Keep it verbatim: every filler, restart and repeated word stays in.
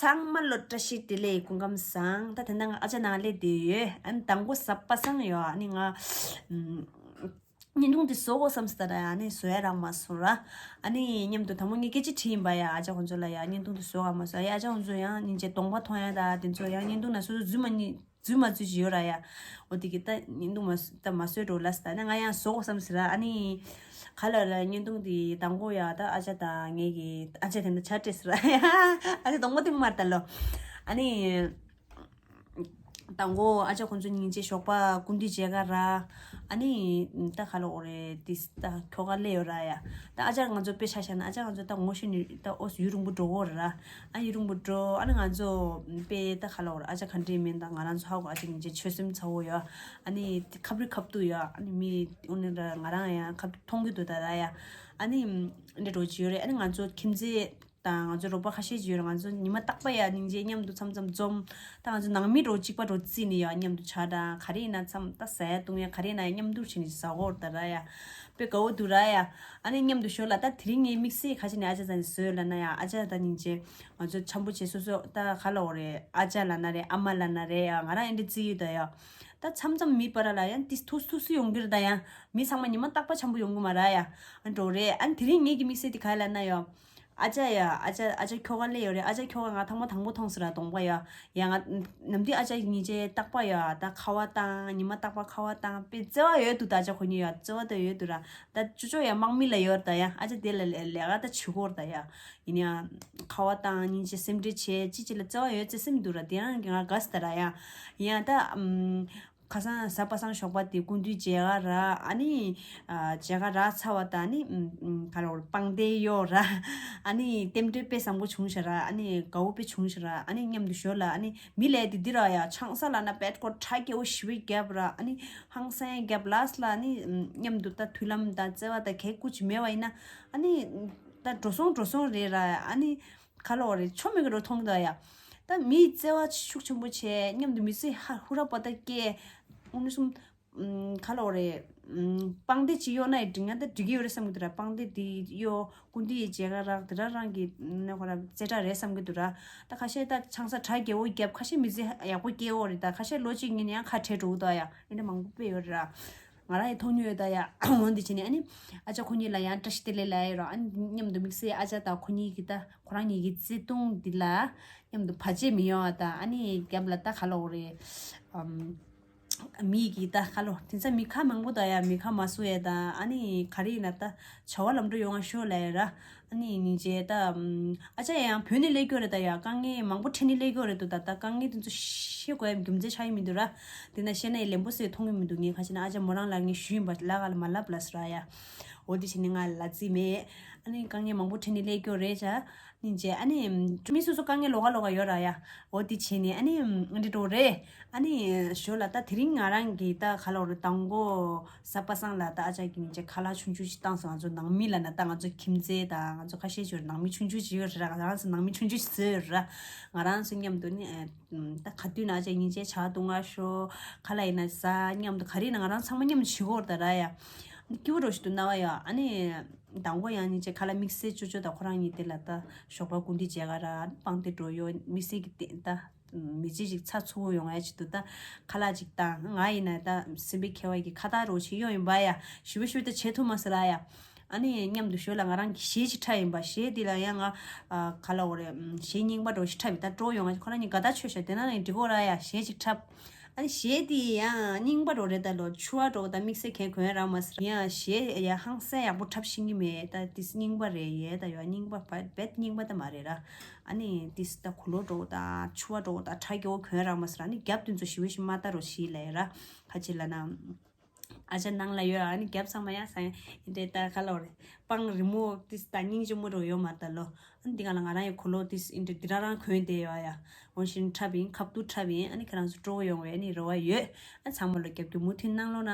ཚང་མ་ལོ་བཀྲ་ཤིས་བདེ་ལེགས། སྐུ་ཁམས་བཟང་། ད་དེ་འདྲ་ང་ཨ་ཅག་ནང་སླེབས་བསྡད་ཡོད། ཨ་ནི་དང་པོ་གཟའ་པ་སངས་ཡོད། ཨ་ནི་ང་ཨམ་བརྙན་ཐུང་དེ་བཟོ་དགོས་བསམ་སོང་། ད་ཨ་ནི་བཟོ་ཡ་རག་མ་སོང་ར། ཨ་ནི་མཉམ་དུ་དང་པོ་ངས་སྐད་ཆ་དྲིས་ཡིན་པ་ཡ། ཨ་ཅག་ཁོང་ཚོ་ལ་ཡ་བརྙན་ཐུང་དེ་བཟོ་ག་མ་བཟོ་ཡ། ཨ་ཅག་ཁོང་ཚོ་ཡང་སྙིང་རྗེ་གདོང་པ་མཐོང་ཡ་ད་དེ་ཚོ་ཡང་བརྙན་ཐུང་ན་སོ་སོ་རྫུན་མ་རྫུན་མ་རྫུན་ཞིག་ཡོད་ར་ཡ། འོ་དེ་གི་ད་བརྙན་ཐུང་མ་ད་མ་བཟོས་འགྲོ་ལབ་སོང་། ད་ནི་ང་ཡང་བཟོ་དགོས་བསམ་སོང་ར། ཨ་ནི་ག་ལ་ར་བརྙན་ཐུང་དེ་དང་པོ་ཡ་ད་ཨ་ཅག་དང་ངེད་ཀྱི་ཨ་ཅག་དེ་འདྲ་ཆ་སྤྲད་སོང་ར་ཡ། ཨ་ཅག་གདོང་པ་ཐིག་མར་ད་ལོ། ཨ་ནི་དང་པོ་ཨ་ཅག་ཁོང་ཚོ་སྙིང་རྗེ་ཞོགས་པ་སྐུ་མདུན་མཇལ་ག་ར། ཨ་ནི་ད་ག་ལ་འོ་རེད། དེ་ད་ཁྱོ་ག་སླེབས་ཡོད་ར་ཡ། ད་ཨ་ཅག་ང་ཚོ་དཔེ་ཆ་བཞག་ན་ཨ་ཅག་ང་ཚོ་ད་ངོ་ཤེས་ནི་ད་ཨོ་ཡུན་རིང་པོ་འགྲོ་གི་ཡོད་ར། ཨ་ཡུན་རིང་པོ་འགྲོ། ཨ་ནི་ང་ཚོ་དཔེ་ད་ག་ལ་འོ་རེད། ཨ་ཅག་ག་འདྲ་མིན་ད་ང་རང་ཚོ་ཧ་གོ། ཨ་ཅག་སྙིང་རྗེ་ཆོས་སེམས་ཚ་བོ་ཡོད། ཨ་ནི་ཁབ་རི་ཁབ་ཏུ་ཡོད། ཨ་ནི་མི་ཨོ་ནི་ར་ང་རང་ཡང་ཁབ་ཏུ་མཐོང་གི་འདུག་ད་ད་ཡ། ཨ་ནི་འདྲ་འགྲོ་གི་ཡོད་རེད། ཨ་ནི་ང་ཚོ་ཁྱིམ་མཚེས་དང་ང་ཚོ་རོགས་པ་ཁ་ཤས་ཅིག་ཡོད་རེད། ང་ཚོ་ཉི་མ་རྟག་པ་ཡ་སྙིང་རྗེ་མཉམ་དུ་མཚམས་མཚམས་འཛོམས། ད་ང་ཚོ་ནང་མི་རོ་གཅིག་པ་རོ་རྩིས་ནས་ཡ་མཉམ་དུ་ཆགས་དང་། ག་རེ་ཡིན་ན་མཚམས་ད་ཟ་ཡ་བཏུང་ཡ་ག་རེ་ཡིན་ན་ཡ་མཉམ་དུ་བྱས་ནས་ཟ་གོ་ད་ར་ཡ། དཔེ་དགའ་བོ་འདུག་ར་ཡ། ཨ་ནི་མཉམ་དུ་ཞོར་ལ་ད་དེ་རིང་ངའི་དམིགས་བསལ་ག་ཅི་ནས་ཨ་ཅག་ཚ་ནས་བཟོས་ལབ་ན་ཡ། ཨ་ཅག་ད་སྙིང་རྗེ་ང་ཚོ་འཆམ་པོ་བྱས་སོ་སོ་ད་ག་ལ་འོ་རེད། ཨ་ཅག་ལབ་ན་རེད། ཨ་མ་ལབ་ན་རེད་ཡ། ང་རང་ཨེ་འདྲ་རྩིས་ཡོད་ད་ཡ། ད་མཚམས་མཚམས་མི་བར་ལ་ཡང་ཏིས་ཐུགས་སུ་ཡོང་གི་རེད་ད་ཡ། མི་ཚང་མ་ཉི་མ་རྟག་པ་འཆམ་པོ་ཡོང་གི་མ་རེད་ཡ། ཨ་འགྲོ་རེད། ཨ་ནི་དེ་རིང་ངེད་ཀྱི་དམིགས་བསལ་དེ་ག་ལབ་ན་ཡ། ཨ་ཅག་ཡ། ཨ་ཅག་ཨ་ཅག་ཁྱོ་ག་སླེབས་ཡོད་རེད། ཨ་ཅག་ཁྱོ་ག་ང་ཐེངས་མ་དང་པོ་མཐོང་སོང་ར། གདོང་པ་ཡ། ཡ་ང་ནམ་དུས་ཨ་ཅག་སྙིང་རྗེ་རྟག་པ་ཡ། ད་ཁ་བ་བཏང་། ཉི་མ་རྟག་པ་ཁ་བ་བཏང་། དཔེ་བརྩེ་བ་ཡོད་འདུག་ད་ཨ་ཅག་ཁོ་གཉིས་ཡ་བརྩེ་བ་ད་ཡོད་འདུག་ར། ད་ཅོ་ཅོ་ཡ་དམག་མི་ལ་ཡོད་རེད་ད་ཡ། ཨ་ཅག་དེ་ལ་ལས་ལས་ཀ་ད་བྱེད་ཀྱི་ཡོད་རེད་ད་ཡ། ཡིན་ཡང་ཁ་བ་བཏང་། སྙིང་རྗེ་སེམས་ཁྲལ་བྱེད། ཅི་ཅི་ལ་བརྩེ་བ་ཡོད་བརྩེ་སེམས་འདུག་ར། དེ་རང་གི་ང་དགའ་སོང་ད་ར་ཡ། ཡིན་ཡང་ད་ཨམ། ཁ་སང་གཟའ་པ་སངས་ཞོགས་པ་དེ་སྐུ་མདུན་མཇལ་ག་རག་ཨ་ནི་ཨ་མཇལ་ག་རག་ཚར་བ་དང་ནི་ཨམ་ཨམ་ག་རེ་བ་རེད། པང་གདན་གཡོག་ར། ཨ་ནི་རྟེན་འབྲེལ་དཔེ་བཟང་པོ་བྱུང་ཤག་ར། ཨ་ནི་དགའ་བོ་དཔེ་བྱུང་ཤག་ར། ཨ་ནི་མཉམ་དུ་ཞོར་ལ་ཨ་ནི་མི་ལས་དེ་འདི་ར་ཡ་ཆང་ས་ལ་ན་བེད་ཀོ་ཁྲ་སྐྱེ་བོ་ཞི་བའི་རྒྱབ་ར། ཨ་ནི་ཧང་སང་རྒྱབ་ལ་སི་ལ་ཨ་ནི་ཨམ་མཉམ་དུ་ད་མཐུན་ལམ་དང་བརྩེ་བ་དང་གལ་ཀུ་ཅི་མེད་པ་ཡིན་ན་ཨ་ནི་ད་འགྲོ་སོང་འགྲོ་སོང་རེད་ར། ཨ་ནི། ག་ལ་འོ་རེད། ཆོ་མེད་གི་རོ་མཐོང་གི་འདུག་ཡ། ད་མིའི་བརྩེ་བ་ཤུགས་ཆེན་པོ་བྱས། མཉམ་དུ་མི་ཚེ་ཧ་ཧུ་ར་པ་ཏ་སྐྱེལ། ཨུ་ནུ་གསུམ། ཨུམ། ག་ལ་འོ་རེད། ཨུམ། པང་གདན་ཅིག་གཡོག་ན་ཡི་འགྲིག་ཡ་ད་འགྲིག་གི་ཡོད་རེད་བསམ་གི་འདུག་ར། པང་གདན་དེ་གཡོག་སྐུ་མདུན་ཡི་མཇལ་ག་རག་དེ་ར་རང་གི་ནས་ཁོ་ར་རྩེ་གྲ་རེད་བསམ་གི་འདུག་ར། ད་ཁ་ཤས་ད་ཆང་ས་གྲ་རྒྱས་པོ་བརྒྱབ། ཁ་ཤས་མི་ཚེ་ཡག་པོ་སྐྱེལ་འོ་རེད། ད་ཁ་ཤས་ལོ་གཅིག་གཉིས་ནས་ཡང་ཁ་བྲལ་འགྲོ་གི་འདུག་ཡ། ཨེ་འདྲ་མང་པོ་དཔེ་ཡོད་རེད་ར། ང་རང་ཡི་མཐོང་མྱོང་ཡོད་ད་ཡ། འོ་འདི་བྱས་ནས་ཨ་ནི་ཨ་ཅག་ཁོ་གཉིས་ལ་ཡང་བཀྲ་ཤིས་བདེ་ལེགས་ལབ་ཡ་ཡོད་ར། ཨ་ནི་མཉམ་དུ་དམིགས་བསལ་ཨ་ཅག་དང་ཁོ་གཉིས་ཀྱི་ད་ཁོ་རང་གཉིས་ཀྱི་བརྩེ་དུང་འདི་ལ་མཉམ་དུ་བར་ཆད་མི་ཡོང་བ་དང་། ཨ་ནི་རྒྱབ་ལ་ད་ག་ལ་འོ་རེད། ཨམ། མི་གི་ད་ག་ལ་དེང་སང་མི་ཁ་མང་པོ་ད་ཡ་མི་ཁ་མ་བཟོ་ཡ་དང་། ཨ་ནི་ག་རེ་ཡིན་ན་ད་བྱ་བ་ལམ་འགྲོ་ཡོང་བ་ཤོག་ལབ་ཡ་ར། ཨ་ནི་སྙིང་རྗེ་ད། ཨ་ཅག་ཡང་བོད་ནས་སླེབས་ཀྱི་ཡོད་རེད་ད་ཡ། དཀའ་ངལ་མང་པོ་འཕྲད་ནས་སླེབས་ཀྱི་ཡོད་རེད་འདུག་ད་ད་དཀའ་ངལ་དེ་ཚོ་ཤེས་དགོས་ཡ་རྒྱུ་མཚན་ཆགས་ཀྱི་མི་འདུག་ར། དེ་ན་ཤེས་ན་ཡི་ལན་པོ་ཟེར་མཐོང་གི་མི་འདུག་ངས་ཁ་ཤས་ན་ཨ་ཅག་མོ་རང་ལ་ངས་ཞུས་ཡིན་པ་ལ་ག་ལ་མ་ལབ་ལ་ཟེར་ར་ཡ། འོ་དེ་བྱས་ནས་ང་ལ་རྩིས་མེད། ཨ་ནི་དཀའ་ངལ་མང་པོ་འཕྲད་ནས་སླེབས་ཀྱི་ཡོད་རེད་ཅག་སྙིང་རྗེ། ཨ་ནི་མི་སོ་སོ་དཀའ་ངལ་ལོགས་ཀ་ལོགས་ཀ་ཡོད་ར་ཡ། འོ་དེ་བྱས་ནས་ཨ་ནི་འདི་འགྲོ་རེད། ཨ་ནི་ཞོར་ལ་ད་དེ་རིང་ང་རང་གི་ད་ག་ལ་འོ་རེད། དང་པོ་གཟའ་པ་སངས་ལ་ད་ཨ་ཅག་གིས་ངེད་ཅག་ཁ་ལག་ཆུང་ཆུང་ཞིག་བཏང་སོང་། ང་ཚོ་ནང་མི་ལ་ན་ད་ང་ཚོ་ཁྱིམ་མཚེས་དང་ང་ཚོ་ཁ་ཤས་ཅིག་ནང་མི་ཆུང་ཆུང་ཞིག་ཡོད་རེད་ར། ང་རང་ཚོ་ནང་མི་ཆུང་ཆུང་ཞིག་བཟོས་ཡོད་ར། ང་རང་ཚོ་མཉམ་དུ་ནི་ཨ་ད་ག་དུས་ན་ཨ་ཅག་སྙིང་རྗེ་ཇ་བཏུང་ག་ཤོག་ཁ་ལག་ཡིན་ན་ཟ། མཉམ་དུ་ག་རེ་ཡིན་ན་ང་རང་ཚང་མ་མཉམ་དུ་བྱེད་ཀྱི་ཡོད་རེད་ད་ར་ཡ། སྐྱིད་པོ་འདྲ་ཞིག་འདུག་སྣང་བ་ཡ། ཨ་ནི་དང་པོ་ཡང་སྙིང་རྗེ་ཁ་ལག་དམིགས་བསལ་ཅོ་ཅོ་དང་ཁོ་རང་གཉིས་དེ་ལ་ད་ཞོགས་པ་སྐུ་མདུན་མཇལ་ག་ར་པང་གདན་འགྲོ་ཡོད། དམིགས་བསལ་གྱི་དེ་ད། མི་ཚེ་ཞིག་ཚགས་ཚུད་པོ་ཡོང་ཡ་ཆེད་དུ་ད་ཁ་ལག་ཅིག་བཏང་། ང་ཡིན་ན་ད་སེམས་པའི་ཁྱད་པར་གྱི་ཁ་བཏགས་རོགས་ཞིག་གཡོག་ཡིན་པ་ཡ། ཞུ་བ་ཞུ་བ་ད་བྱེད་ཐུབ་མ་སོང་ར་ཡ། ཨ་ནི་མཉམ་དུ་ཞོར་ལ་ང་རང་གི་གཞས་ཅིག་འཁྲབ་ཡིན་པ། གཞས་འདི་ལ་ཡང་ང་ཨ་ག་ལ་འོ་རེད། གཞས་རྙིང་པ་རོགས་ཞིག་འཁྲབ་ཡིན། ད་སྤྲོ་ཡོང་ང་ཁོ་རང་གཉིས་དགའ་ཐག་ཆོད་ཤག་དེ་ན་ནི་འགྲིག་གོ་ར་ཡ། གཞས་ཅིག་འཁྲབ། ཨ་ནི་གཞས་འདི་ཡང་རྙིང་པ་རོགས་རེད། ད་ལོ་ཆུ་བ་རོགས་ད་དམིགས་བསལ་གས་གོན་རག་མ་སོང་ར། ཡང་གཞས་ཡ་ཧང་སང་ཡག་པོ་འཁྲབ་ཤེས་ཀྱི་མེད། ད་ཏིས་རྙིང་པ་རེད་ཡས། ད་ཡོ་རྙིང་པ་བ་བེད་རྙིང་པ་ད་མ་རེད་ར། ཨ་ནི་ཏིས་ད་གུ་ལོ་འགྲོ་ད་ཆུ་བ་འགྲོ་ད་ཁྲ་སྐྱོ་བོ་གོན་རག་མ་སོང་ར། ཨ་ནི་རྒྱབ་དེ་ཚོ་ཞི་བའི་ཞི་མ་ད་རོ་ཞི་ལས་ར། ཁ་ཆེ་ལ་ན་ཨ་ཅག་ནང་ལ་ཡོད། ཨ་ནི་རྒྱབ་ཚང་མ་ཡང་སང་ཡིན་དེ་ད་ག་ལོ་རེད། པང་རི་མོ་ཏིས་ད་སྙིང་རྗེ་མོ་འགྲོ་ཡོད་མ་ད་ལོ། ཨ་ནི་འདི་ག་ལ་ང་རང་ཡི་གུ་ལོ་ཏིས་ཨིན་དྲི་འདི་རང་རང་གོན་དེ་ཡོད་ཡ། འོན་ཤིན་འཁྲབ་ཡིན། ཁབ་ཏུ་འཁྲབ་ཡིན། ཨ་ནི་ཁྱེད་རང་ཚོ་སྤྲོ་བོ་ཡོང་བའི་ཨ་ནི་རེ་བ་ཡོད། ཨ་ཚང་མ་ལོ་རྒྱབ་སྐྱོར་མུ་མཐུད་གནང་ལོ་ན།